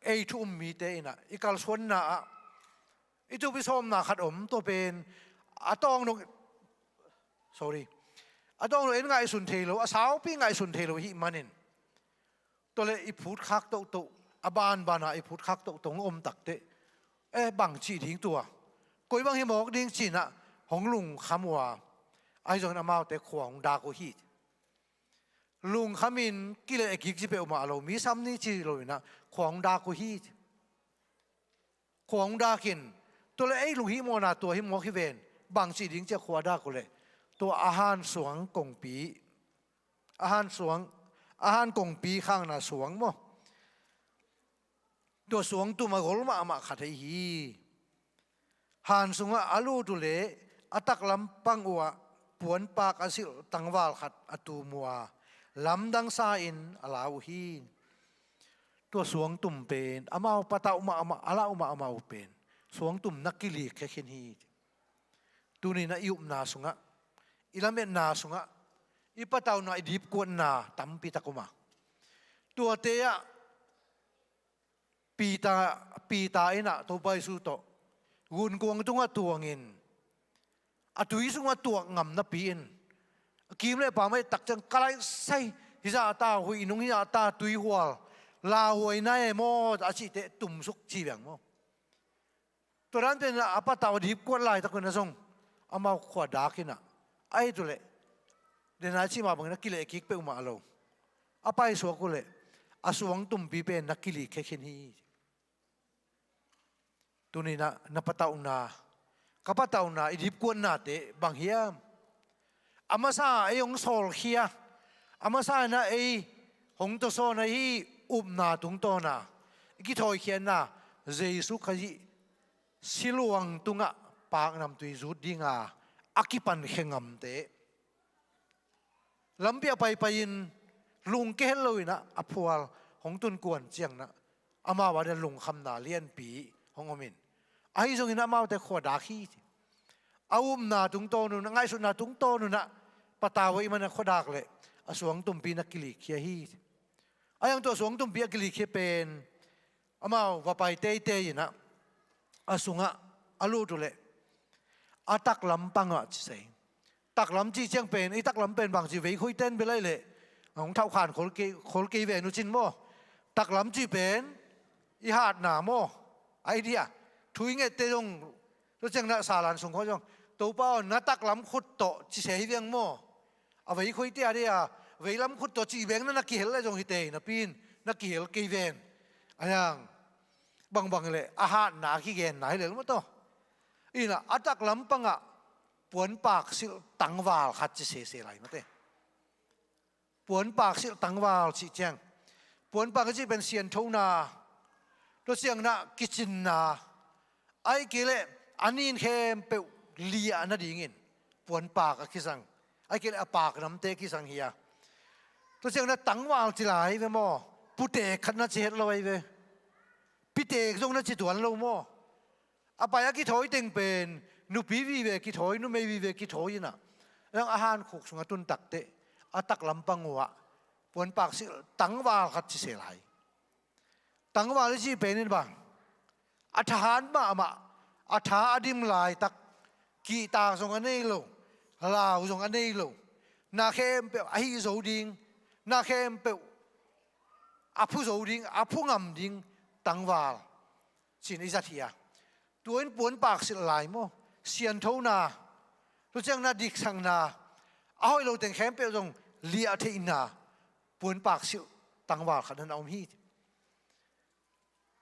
ei thu um mite in ah i kalsuanna ah i tup i sawmna khat om, tua pen a tawng dong, sorry, a tawng dong en ngaihsun thei lo, a saupi ngaihsun thei lo i hih manin, tua leh i phutkhak tohtoh, a banbana i phutkhak tohtoh hong om takteh, eh, bang cih ding tua, koi bang hi mawk ding ci-in ah hong lungkham uh a, ahi zongin amaute khua hong dak uh hi. Lungkhamin kileh kik ci peuhmah lo, mi sam ni ci lo-in ah khua hong dak uh hi. Khua hong dak in, tua leh ei lunghihmawhna tua hi mawk hi ven, bang cih ding ci-a khua a dak uh leh, tua a han suang kongpi, a han suang, a han kongpi khakna suang maw, tua suangtum a gol mahmah khat ahi hi. Han sungah a lut uh leh a taklam pang uhah puanpak a silh tangval khat a tum uh a, lamdang sa-in a lau uh hi. Tua suangtum pen amau patauh mahmah, a lauh mahmah uh pen suangtum na kilikkhia khin hi. Tuni-in ah i upna sungah, i lametna sungah, i patauhna, i dipkuatna tampitak om a, tuate ah Peter, Peter in ah Topa Jesu tawh gunkuang tungah tuangin, a tui sungah tuak ngam napi-in, a kim le pam ahih tak ciang ka laisai, hih zah ta, huih nung hih zah ta, tuihual lauhuai na e maw, a cih teh tumsuk ci beng maw. Tua dan pen a patauh a dipkuat laitak un ah zong amau khua dak in ah, ahi tua leh, den a cih mah bangin a kilehkik peuhmah lo, a paisuak uh leh a suangtumpi pen na kilikkhia khin hi. Tuni-in ah na patauhna, ka patauhna, i dipkuatnate bang hiam? A masa ei hong sawlkhia, a masa in ah ei hong tawsawn ahi upna tungtawna, i kithawikhiatna, Jesu Khazih siluang tungah paknamtui zut dinga a kipan khe ngamte, lampi ah paipai-in lungkia het lo-in ah a phual hong tun kuan ciangin ah, amau adingin lungkhamna lianpi hong om in, ahi zongin amaute khua dak hi. A upna tungtawn un, a ngaihsutna tungtawn un ah patau ahih manin a khua dak leh a suangtumpi na kilikkhia hi. A hiang tua suangtumpi a kilikkhia pen, amau va pai teitei in ah, a sungah a lut uh leh a taklam pang ah ci sei. Taklam cih ciang pen, i taklam pen bang ci, veikhuite in bel ahih leh hong thauhkhan khol kei, khol kei ven uh cin maw. Taklam cih pen i hatna maw, idea. Thu i ngette zong, tua ciangin ah salan sung khawng zong, Topa aw, na taklam khut tawh ci se hi veng maw. A veikhuite a dei a, veilam khut tawh cih beng na, na kihel leh zong hi tei napi-in na kihel kei ven. A hiang bangbang leh a hatna a kigenna hi lel maw taw. In ah a taklam pangah puanpak silh tangval khat ci sese lai mate. Puanpak silh tangval cih ciang, puanpak a cih pen sianthona, tua ciangin ah kicinna, ahih kei leh a nin khempeuh liah nadingin puanpak a kizang, ahih kei leh a paknamte kizang hi a. Tua ciangin ah tangval ci lai ve maw, putek khat na ci het lo ahi ve. Pitek zong na ci tuan lo maw. A pai a kithawi teng pen nupi vive kithawi, numei vive kithawi in ah, a hiang a hankhuk sungah tun takteh a taklam pang uhah puanpak silh tangval khat ci se lai. Tangval i cih pen in bang, a thahat mahmah, a tha a dim laitak, kihtak zong a nei lo, lau zong a nei lo, na khempeuh a hih zo ding, na khempeuh a phu zo ding, a phu ngam ding tangval ci-in i zat hi a. Tua in puanpak silh lai maw, sianthona, tua ciangin ah diksakna, a hoih lo teng khempeuh zong liah theihna, puanpak silh tangval khat na om hi.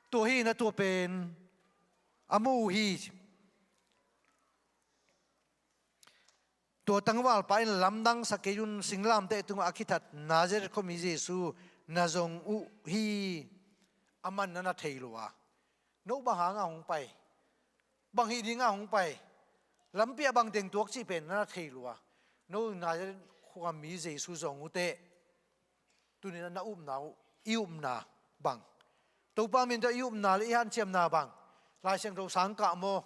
Tua hi in ah tua pen a mu uh hi. Tua tangvalpa in, lamdang sa kei un, singlamteh tungah a kithat Nazareth khuami Jesu na zong uh hi. Aman na na thei lua. No bang hanga hong pai? Bang hih dinga hong pai? Lampi ah bang teng tuak cih pen na na thei lua. No Nazareth khuami Jesu zong uh teh. Tuni-in na upna uh, i upna bang? Topa min tawh i upna le i hanciamna bang? Lai Siangtho sang kah maw?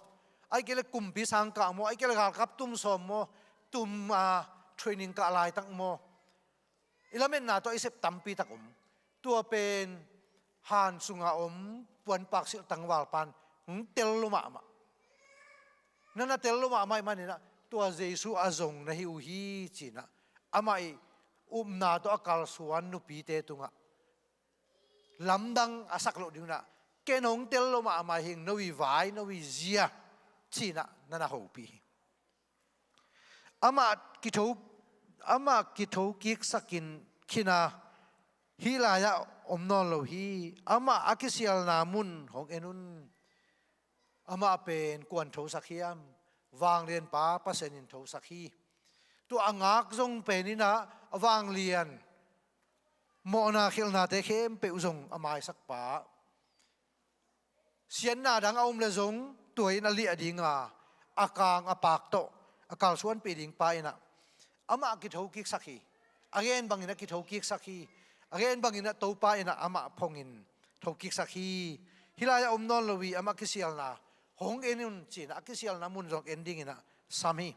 Ahih kei leh kumpi sang kah maw? Ahih kei leh galkap tum sawm maw? Tum a training kah laitak maw? I lametna tawh i sep tampi tak om. Tua pen han sunga om puanpak silh tangvalpa in hong tel lua mahmah. Na na tel lo mahmah ih maninah tua Jesu a zong na hi uh hi cinah amah ih upna tawh a kalsuan nupite tungah lamdang a sak loh dingunah ken hong tel lo mahmah hing no ih vai no ih zia cinah na na hopih hi. Amah kitho amah kitho kiksakin khina hih lai-ah om nawn lo hi. Amah a kisialna mun hong en un. Amah pen kuan thosak hiam? Vanglianpa Pasian in thosak hi. Tua a ngak zong peninah a vanglian mawhna khelhnate khempeuh zong a maisakpa. Siatna dang a om le zong tua in a liah dinga a kang a pak tawh a kalsuanpih dingpa inah amah a kitho kiksak hi. A gen bangin a kitho kiksak hi. A gen bangin a Topa inah amah phongin tho kiksak hi. Hih lai-ah om nawn lo ih amah kisialna hong en un cinah a kisialna mun zong en dinginah sam hi.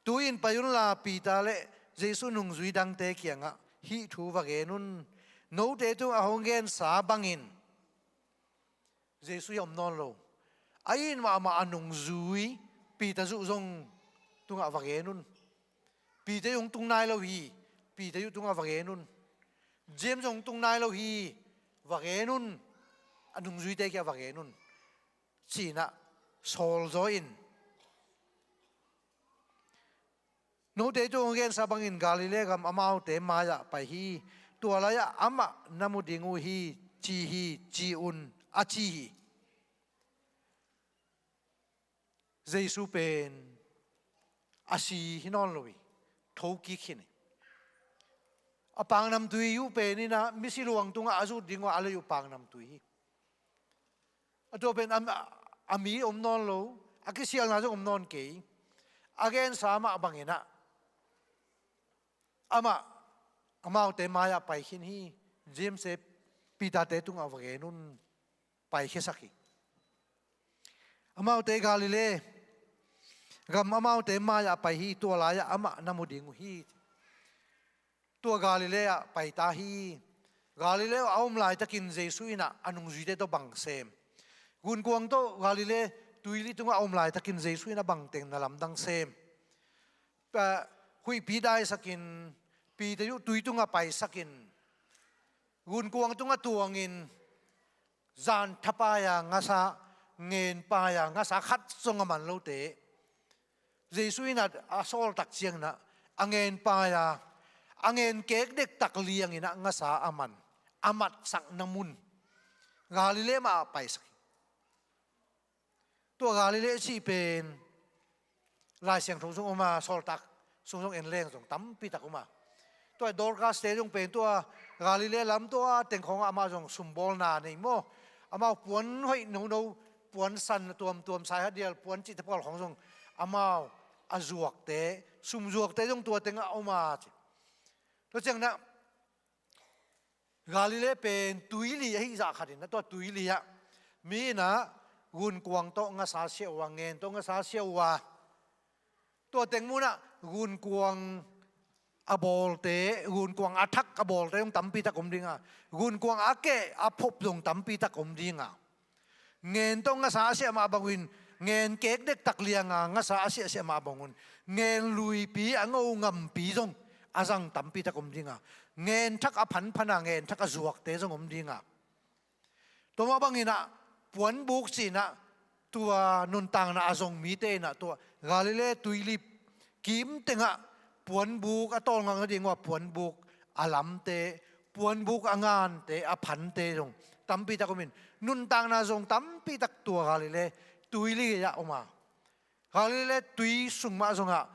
Tu-in pai unla Peter le Jesu nungzui dangte kiangah hih thu va gen un. Note tungah hong gensa bangin Jesu hi a om nawn lo. A it mahmah a nungzui Peter zuh zong tungah va gen un. Peter hong tung nai lo hi. Peter uh tungah va gen un. James hong tung nai lo hi. Va gen un. A nungzuite kia va gen un. Cinah sawl zaw in. Note tungah hong gensa bangin Galilee gam amaute mai-ah pai hi. Tua lai-ah amah na mu ding uh hi ci hi ci un a ci hi. Jesu pen a si hi nawn lo hi. Tho kik khin hi. A pangnamtui uh peninah misi luang tungah a zut ding uh a lei uh pangnamtui hi. A tua pen a, a mi om nawn lo, a kisialna zong om nawn kei. A gensa mah banginah amah amaute mai-ah pai khin hi. James e Peter-te tungah va gen un. Paikhiasak hi. Amaute Galilee gam amaute mai-ah pai hi. Tua lai-ah amah na mu ding uh hi. Tua Galilee ah paita hi. Galilee a om laitakin Jesu inah a nungzuite tawh bang sem? Gunkuang tawh Galilee tuili tungah a om laitakin Jesu inah bangteng na lamdang sem? Huihpi daisakin Peter uh tui tungah paisakin gunkuang tungah tuangin zan thapai-a ngasa, ngenpai-a ngasa khat zong a man lote Jesu inah a sawltak cianginah a ngenpai-a a ngen kek dektak lianginah ngasa a man, a matsakna mun Galilee mah ah paisak hi. Tua Galilee cih pen Lai Siangtho sung om a, sawltak sung zong en leng zong tampitak om a. Tua Dorcas-te zong pen tua Galilee lam tua teng khawngah amah zong sumbawlna nei maw? Amau puan hoih nono, puan san a tuamtuam, saihadial puan cihte pawl khawng zong amau a zuakte, sumzuakte zong tua tengah om a ci. Tua cianginah Galilee pen tuili ahi zah khatin a tua tuili ah mi inah gunkuang tawh ngasa siah uh a, ngen tawh ngasa siah uh a. Tua teng munah gunkuang a bawlte, gunkuang a thak a bawlte zong tampitak om dinga, gunkuang a keh a phop zong tampitak om dinga. Ngen tawh ngasa a siah mah bangun, ngen kek dektak lianga ngasa a siahsiah mah bangun, ngen luipi a ngo ngampi zong a zang tampitak om dinga, ngen thak a phanphana ngen thak a zuakte zong om dinga. Tua mah banginah puanbuk cinah tua nuntakna a zong mite inah tua Galilee tuilip kim tengah puanbuk a tawlngak nading uh a puanbuk a lamte, puanbuk a ngante, a phante zong tampitak omin, nuntakna zong tampitak tua Galilee tuili gei-ah om a. Galilee tui sung mah zongah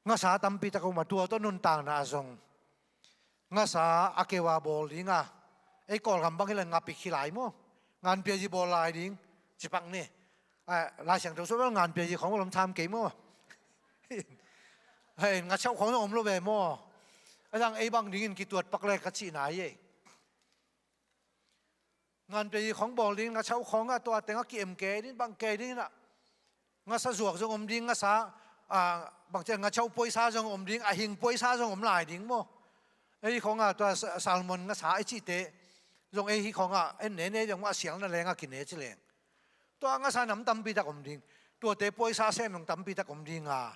ngasa tampitak om a, tua tawh nuntakna a zong ngasa a keu a bawl dinga, ei Kawlgam bang hi le ngapik hi lai maw? Nganpiazi bawl lai ding cipak ni. Lai Siangtho suah bel nganpiazi khawng lom tham kei maw? Hei, ngachauh khawng zong om lo ve maw? A dang ei bang dingin kituat pak le ka cihna hi ei. Nganpiazi khawng bawl ding, ngachauh khawngah tua tengah ki-em kei ding, bang kei dinginah ngasa zuak zong om ding, ngasa, a, bangcia ngachauh poisa zong om ding, a hing poisa zong om lai ding maw? Ei khawngah tua sa-, salmon ngasa i cihte zong ei hi khawngah en nene ding maw, a sialna lengah kine ci leng. Tua ngasa nam tampitak om ding. Tuate puaisa sem zong tampi tak om ding a,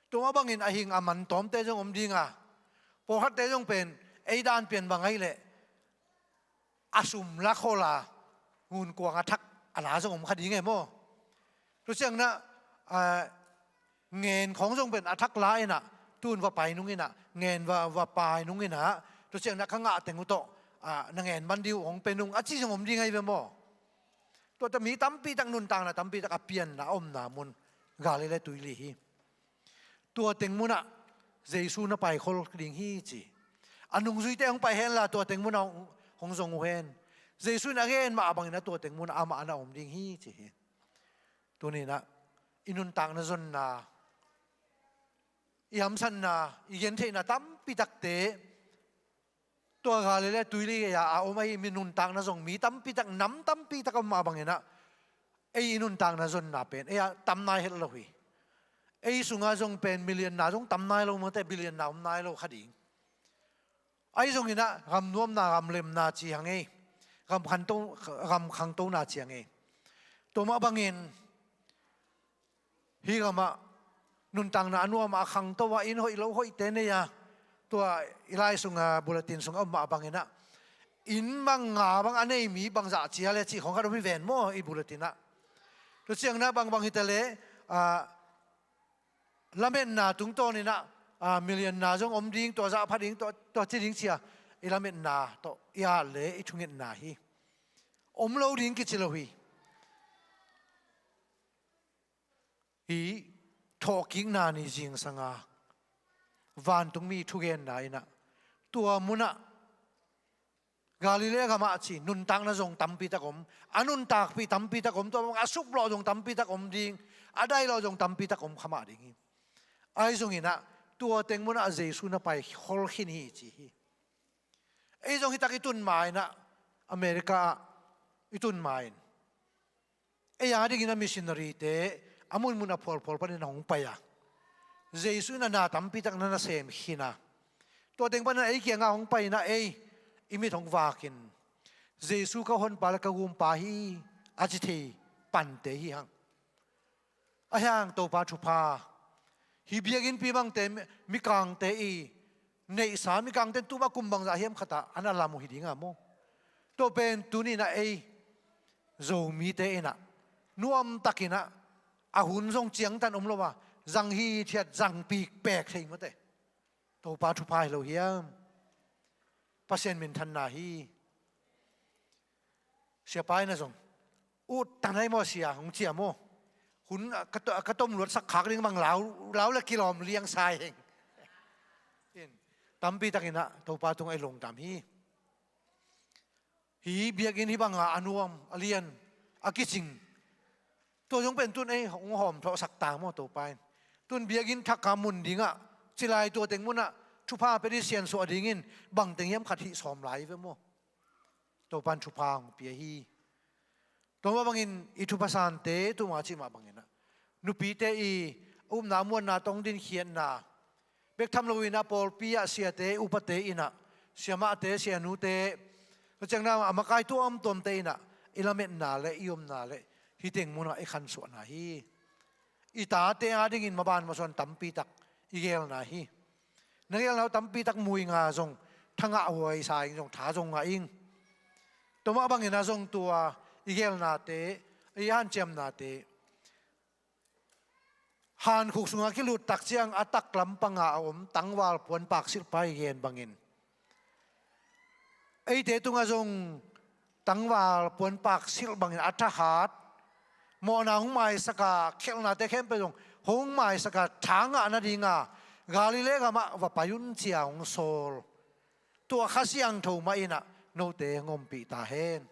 tua mah bangin a hing a man tawmte zong om ding a, pawlkhatte zong pen ei dan pian bang ahih leh a sum la khol a, ngun kuang a thak a la zong om kha ding e maw. Tua ciangin ah, a, ngen khawng zong pen a thak la in ah, tun va pai nung in ah, ngen va, va pai nung in ah, tua ciangin ah ka ngah teng uh tawh, a, na ngen man ding uh hong pia nung a ci zong om ding ahi ve maw. Tua tawh mi tampi tak nuntakna tampi tak a pianna a omna mun Galilee tuili hi. Tua teng munah Jesu na paikhol ding hi ci. A nungzuite hong pai hen la, tua teng munah hong, hong zong uh hen. Jesu in a gen mah bangin ah tua teng munah amah na om ding hi ci hi. Tuni-in ah i nuntakna zonna, i hamsatna, i gentheihna tampi takte tua Galilee tuili gei-a a om ahi, mi nuntakna zong mi tampi tak, nam tampi tak a om mah bangin ah ei i nuntakna zonna pen ei a tam nai het lo hi. Ei sungah zong pen million-na zong tam nai lo, mate billion-na om nai lo kha ding. Ahi zongin ah gam nuamna, gam lemna ci hang ei, gam khanto, gam khangtona ci hang ei. Tua mah bangin hih gamah nuntakna a nuam a, a khangto a, inn hoih lo hoihte nei a, tua i lai sunga bulletin sungah om mah bangin ah inn bang nga bang a nei mi bangzah ci a le cih khawng khat om hi ven maw, i bulletin ah. Tua ciangin ah bangbang hi ta leh, a, lametna tungtawnin ah, a, million-na zong om ding, tua zah pha ding, tua, tua ci ding ci a, i lametna tawh i at leh i thungetna hi. Om lo ding kici lo hi. Hih thawhkikna ni zingsanga vantungmi thugenna in ah tua munah Galilee gamah ci nuntakna zong tampi tak om, a nuntakpih tampi tak om, tua bang a suplawh zong tampi tak om ding, a dailawh zong tampi tak om kha mah ding hi. Ahi zongin ah tua teng munah Jesu na paikhol khin hi ci hi. Ei zong hi tak i tun ma-in ah, America ah i tun ma-in ei a dingin a missionary-te a munmun a phualphual panin a hong pai a, Jesu in a na tampi tak na nasem khin a, tua teng panin ei kiangah hong pai-in ah ei i mit hong vakin, Jesu ka honpa le ka gumpa hi a ci thei pante hi hang. Ahi hang Topa thupha, hih biakinnpi bangte, mi, mikangte i neihsa, mikangte tuma kum bangzah hiam khatah an a lam uh hi ding a maw. Tua pen tuni-in ah ei Zomite in ah nuamtakin ah a hun zong ciangtan om lo a, zang hithiat, zang pikpek thei mate. Topa thupha hi lo hiam? Pasian minthanna hi. Siapa in ah zong, ut tan hai maw sia, hong ci a maw. Hun a ka to-, a ka tom luat sak khak ding bang lau, lau le kilawm liang sai heng. In, tampi takin ah Topa tungah i lungdam hi. Hih biakinn hih banga a nuam, a lian, a kicing, tua zong pen tun ei hong hawm thawhsak ta maw Topa in. Tun biakinn thak a mun dingah cilai tua teng munah thupha pia ding siansuah dingin bangteng hiam khat hih sawm lai ve maw. Topa in thupha hong pia hi. Tua mah bangin i thupha sante, tuma cih mah bangin ah nupite i upna muanna tawh hong dinkhiatna, bek tham loin ah pawlpi ah siate, upate in ah, siamahte, sianute, tua ciangin ah a makai tuamtuamte in ah i lametna le i omna le hih teng munah i khansuahna hi. I tate a dingin maban masuan tampi tak i gelna hi. Na gelna uh tampi tak mu ing a, zong thangah huai sa ing, zong tha zong ngah ing. Tua mah bangin ah zong tua i gelnate, i hanciamnate, hankhuk sungah kilut tak ciang a taklam panga a om tangval puanpak silhpa i gen bangin, eite tungah zong tangval puanpak silh bangin a thahat, mawhna hong maisak a, khelhnate khempeuh zong hong maisak a, tha ngah nadinga Galilee gamah va pai un ci a hong sawl. Tua Kha Siangtho mah in ah note hong ompih ta hen.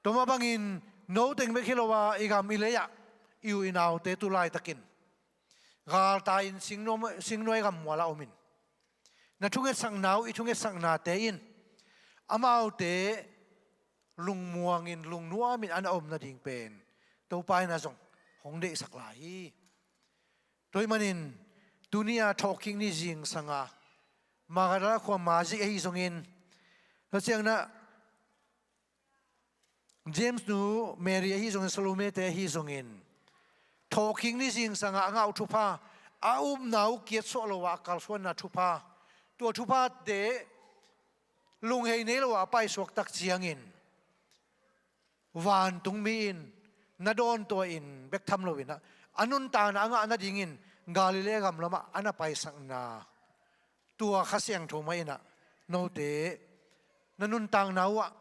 Tua mah bangin no teng bek hi lo a, i gam i lei ah i u i naute tu laitakin galtai-in singnuai, singnuai gammual ah om in, na thungetsakna uh, i thungetsaknate in amaute lungmuangin, lungnuamin an a om nading pen Topa in ah zong hong deihsak lai hi. Tua ahih manin tuni-a thawhkik ni zingsanga Magdala khua ma zik ahi zongin, tua ciangin ah James nu Mary ahi zongin, Salome te ahi zongin, thawhkik ni zingsangah a ngah uh thupha, a upna uh kiatsuah lo ah a kalsuanna thupha, tua thuphate lunghei nei lo ah a paisuak tak ciangin, vantungmi in na dawntuah in bek tham loin ah, a nuntakna a ngah nadingin Galilee gam lamah a na paisakna, tua Kha Siangtho mah in ah note na nuntakna uh ah,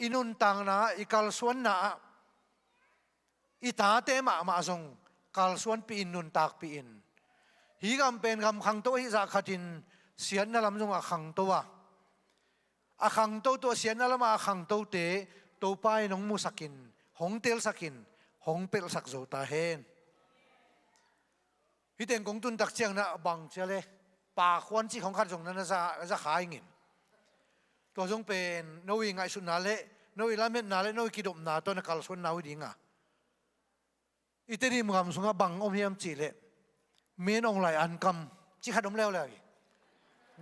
i nuntakna ah, i kalsuanna ah, i tate mahmah zong kalsuanpih in, nuntakpih in. Hih gam pen gam khangto ahi zah khatin siatna lam zong a khangto a, a khangto, tua siatna lamah a khangtote Topa in hong musakin, hong telsakin, hong pelhsak zo ta hen. Hih teng kong tun tak ciang na bang cia le, pakhuan cih khong khat zong na na za, za kha ing in. Tua zong pen no i ngaihsutna le, no i lametna le, no i kidopna tawh na kalsuan na uh ding a. I Tedim gam sungah bang om hiam cih leh, men ong lai an kam cih khat om leuleu hi.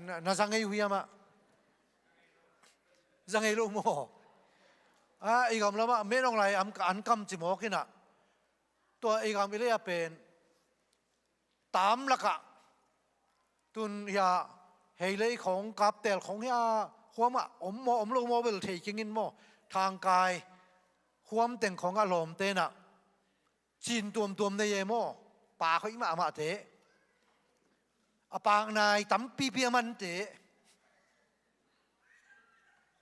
Na, na za ngei uh hiam ah? Za ngei lo maw? A, i gam lamah men ong lai an, an kam ci mawk in ah. Tua i gam i lei ah pen tam lakah, tun hia, heilei khong, kaptel khong hia, khuam ah om maw, om lo maw bel thei keng in maw, thangkai khuam teng khong ah lawmte in ah cin tuamtuam nei e maw, pak hoih mahmahte, a paknai tampipi a mante,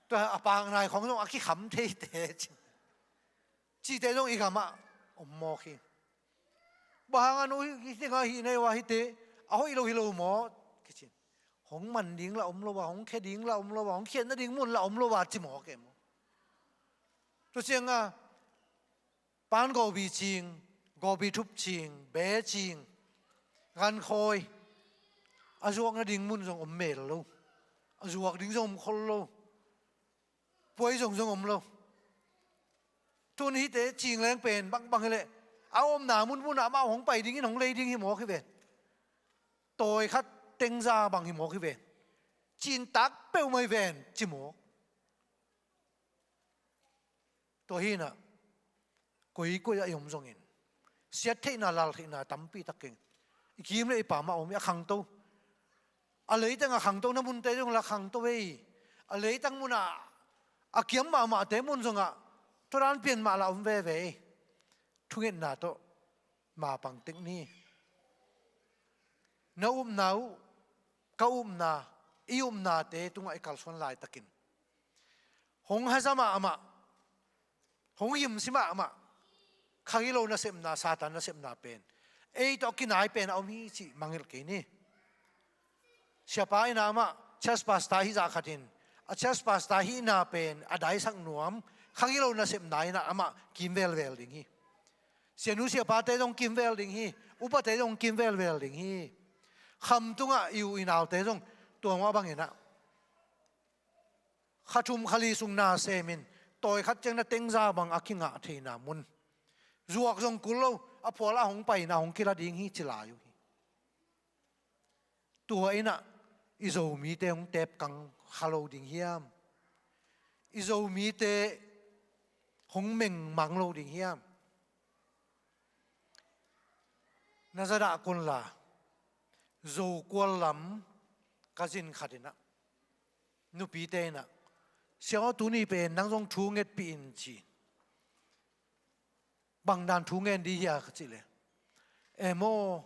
tua a paknai khong zong a kikham theite, ci, cihte zong i gam ah om mawk hi. Bang hang a no hih tengah hih nei uh a, hihte a hoih lo hi lo maw, kici. Hong man ding lah om lo a, hong khia ding lah om lo a, hong khiat nading mun lah om lo a, ci mawk e maw. Tua ciang a, pan gobi cing, gobi thup cing, be cing, gankhawi, a zuak nading mun zong om mel lo, a zuak ding zong om khol lo, puai zong zong om lo. Tun hihte cing leng pen bangbang hi leh, a omna munmun ah amau hong pai ding in, hong lei ding hi mawk hi ven. Tawi khat tengza bang hi mawk hi ven. Cin tak peuhmah hi ven, ci mawk. Tua hi in ah, koikoi ah i om zongin, siat theihna, lal theihna tampi tak keng. I kim le i pam ah om hi a, khangto. A leitang a khangtona munte zong lah khangto hi. A leitang mun ah a kiam mahmahte mun zongah tua dan pian mah lah om veve hi. Thungetna tawh mapang tek ni. Na upna uh, ka upna, i upnate tungah i kalsuan laitakin, hong haza mahmah, hong himsi mahmah, khangilo nasepna, Satan nasepna pen ei tawh kinai pen a om hi cih mangngilh kei ni. Siapa in ah amah church pastor ahi zah khatin, a church pastor hihna pen a daisak nuam, khangilo nasepna in ah amah kim velvel ding hi. Sianu siapate zong kim vel ding hi, upate zong kim velvel ding hi. Khamtungah i u i naute zong tua mah bangin ah, kha thum kha li sung na semin, tawi khat ciang na tengza bang a kingah theihna mun, zuak zong kul lo, a phual ah hong paina hong kila ding hi, ci lai uh hi. Tua in ah i Zomite hong tepkang kha lo ding hiam? I Zomite hong mengmang lo ding hiam? Na zadah kun la, Zokual lam ka zin khat in ah, nupite in ah, "Sia aw, tuni pen nang zong thu ngetpih in," ci. "Bang dan thu ngen di hia?" ka cih leh, "Em aw,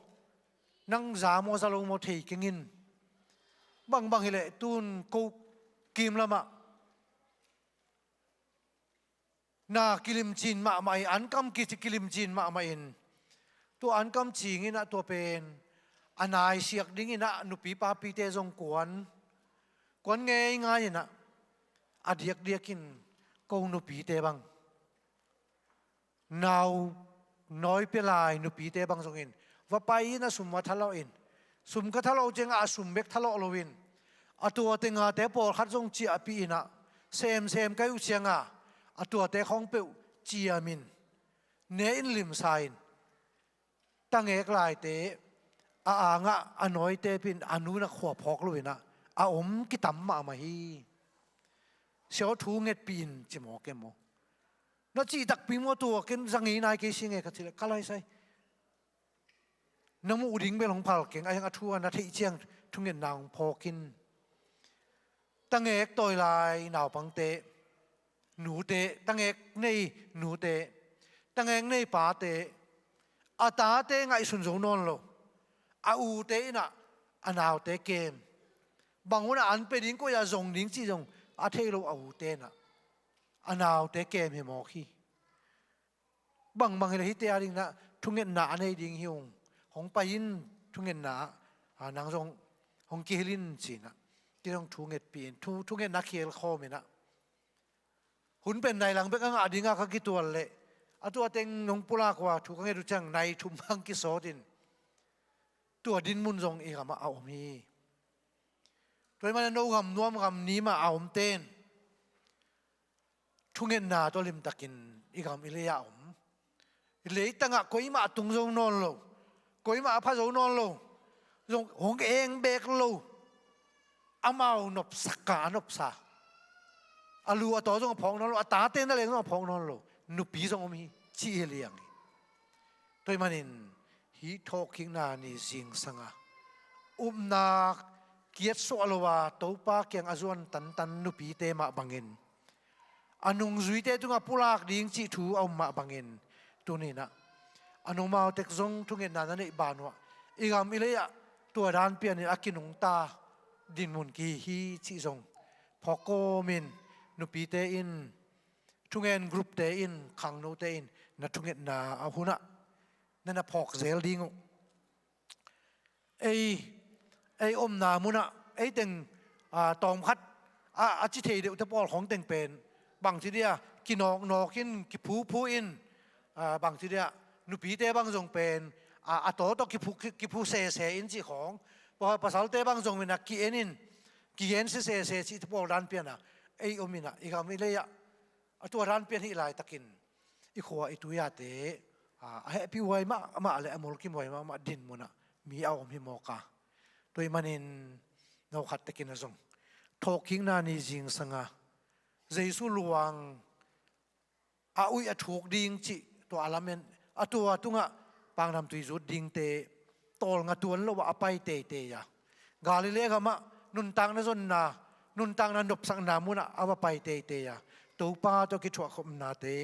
nang za maw za lo maw thei keng in. Bangbang hi leh tun ko kim lamah na kilimcin mahmah in, ankam kici kilimcin mahmah in, tua ankam cing in ah, tua pen a naisiak ding in ah nupi papite zong kuan, kuan ngeingai in ah, a diakdiak in ko nupite bang, nau nawi pia lai nupite bang zongin va pai in ah, sum va thalawh in, sum ka thalawh uh ciangah a sum bek thalawh loin, a tuate ngate pawlkhat zong ciahpih in ah, semsem ka hih uh ciangah a tuate khawng peuh ciamin, ne in limsa in, tangek laite a angah a nawite pin, a nu in ah khua phawk lo in ah, a om kitam mahmah hi. Sia aw, thu ngetpih in," ci mawk e maw. Na cih takpi maw, tua ken za ngei nai kei si nge ka cih leh, ka laisai, na muh ding bel hong phal keng, a hiang a thu a na theih ciang thungetna hong phawk in. Tangek tawi lai naupangte, nute, tangek nei nute, tangek nei pate, a tate ngaihsun zo nawn lo, a ute in ah a naute kem. Bang hun ah an pia ding, koi ah zong ding cih zong a thei lo a ute in ah a naute kem hi mawk hi. Bangbang hi leh hihte a ding in ah thungetna a nei ding hi ung. Hong pai in, thungetna ah, a, nang zong hong kihilh in ci-in ah, kei zong thu ngetpih in, thu, thungetna khel khawm in ah. Hun pen nai lang bek a ngah ding a ka kitual leh, a tua teng nong pulak uh a thu ka nget uh ciang nai thum hang kisawt in, tua dinmun zong i gam ah a om hi. Tua ahih manin no gam nuam gam nim ah a omte in thungetna tawh limtakin i gam i lei ah a om. I leitang ah koimah a tung zo nawn lo, koimah a pha zo nawn lo, zong hong eng beek lo, amau nopsak a nopsa, a lu a taw zong a phawk nawn lo, a tate na leng zong a phawk nawn lo nupi zong om hi, cih hi liang hi. Tua ahih manin hih thawhkikna ni zingsang a upna kiatsuah lo a Topa kiang a zuan tantan nupite mah bangin, a nungzuite tungah pulak ding cih thu a om mah bangin, tuni in ah a nomau tek zong thungetna na neih ban uh ah, i gam i lei ah tua dan pianin a kinungta dinmun kihi hi cih zong phawk kawmin, nupite in, thungen groupte in, khangnote in na thungetna a hun ah na na phawk zel ding uh. Ei, ei omna mun ah ei teng, a, tawmkhat a, a ci thei deuhte pawl khawng teng pen bangci dia kinawknawk in, kiphuphu in, a, bangci dia nupite bang zong pen, a, a taw tawh kiphu, ki, kiphu sese in cih khawng, pa, pasalte bang zong in a ki-en in, kigensia sese cihte pawl dan pian a ei om in ah, i gam i lei ah a tua dan pian hih laitakin i khua i tuiate, a, a hehpih huai mahmah leh a mulkimhuai mahmah dinmun ah mi a om hi mawk a. Tua ahih manin no khat tekin a zong thawhkikna ni zingsang a Jesu luang a uih a thuk ding cih tua a lamen, a tua tungah pangdamtui zut dingte tawlnga tuan lo ah a pai teitei a, Galilee gam ah nuntakna zonna, nuntakna nopsakna mun ah a va pai teitei a, Topa tawh kithuahkhopnate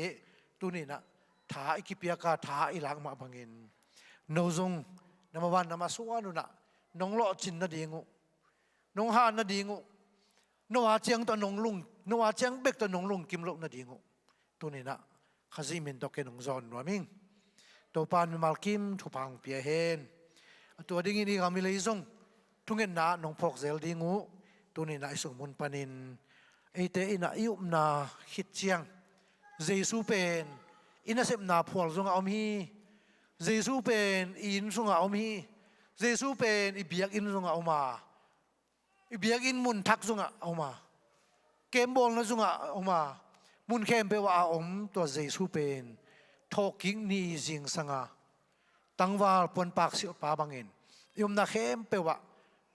tuni in ah tha i kipiak a, tha i lak mah bangin, no zong na maban na masuan un ah nong lawhcin nading uh, nong han nading uh, no a ciang tawh nong lung, no a ciang bek tawh nong lungkim loh nading uh tuni in ah Khazih min tawh ken hong zawn nuam ing. Topa in mimal kim thupha hong pia hen. A tua dingin i gam i lei zong thungetna ah nong phawk zel ding uh tuni in ah i sung mun panin, eite in ah i upna khit ciang Jesu pen i nasepna phual zong ah om hi. Jesu pen i inn sung ah om hi. Jesu pen i biakinn zong ah om a, i biakinn mun thak zong ah a om a, kembawlna zong ah a om a, mun khempeuh ah a om tua Jesu pen thawhkik ni zingsang a tangval puanpak silhpa bangin i omna khempeuh ah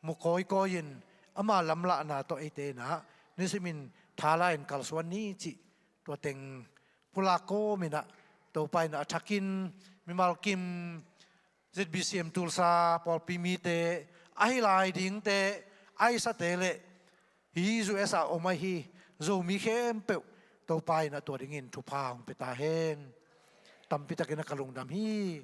mu kawikawi in ama lamlahna tawh eite in ah nisimin tha la-in kalsuan ni cih tua teng pulak kawm in ah, Topa in ah a thakin mimal kim Z B C M Tulsa pawlpi mite, ahi lai dingte, ahi sate leh hih U S A om ahi Zomi khempeuh Topa in ah tua dingin thupha hong pia ta hen. Tampi takin ah ka lungdam hi.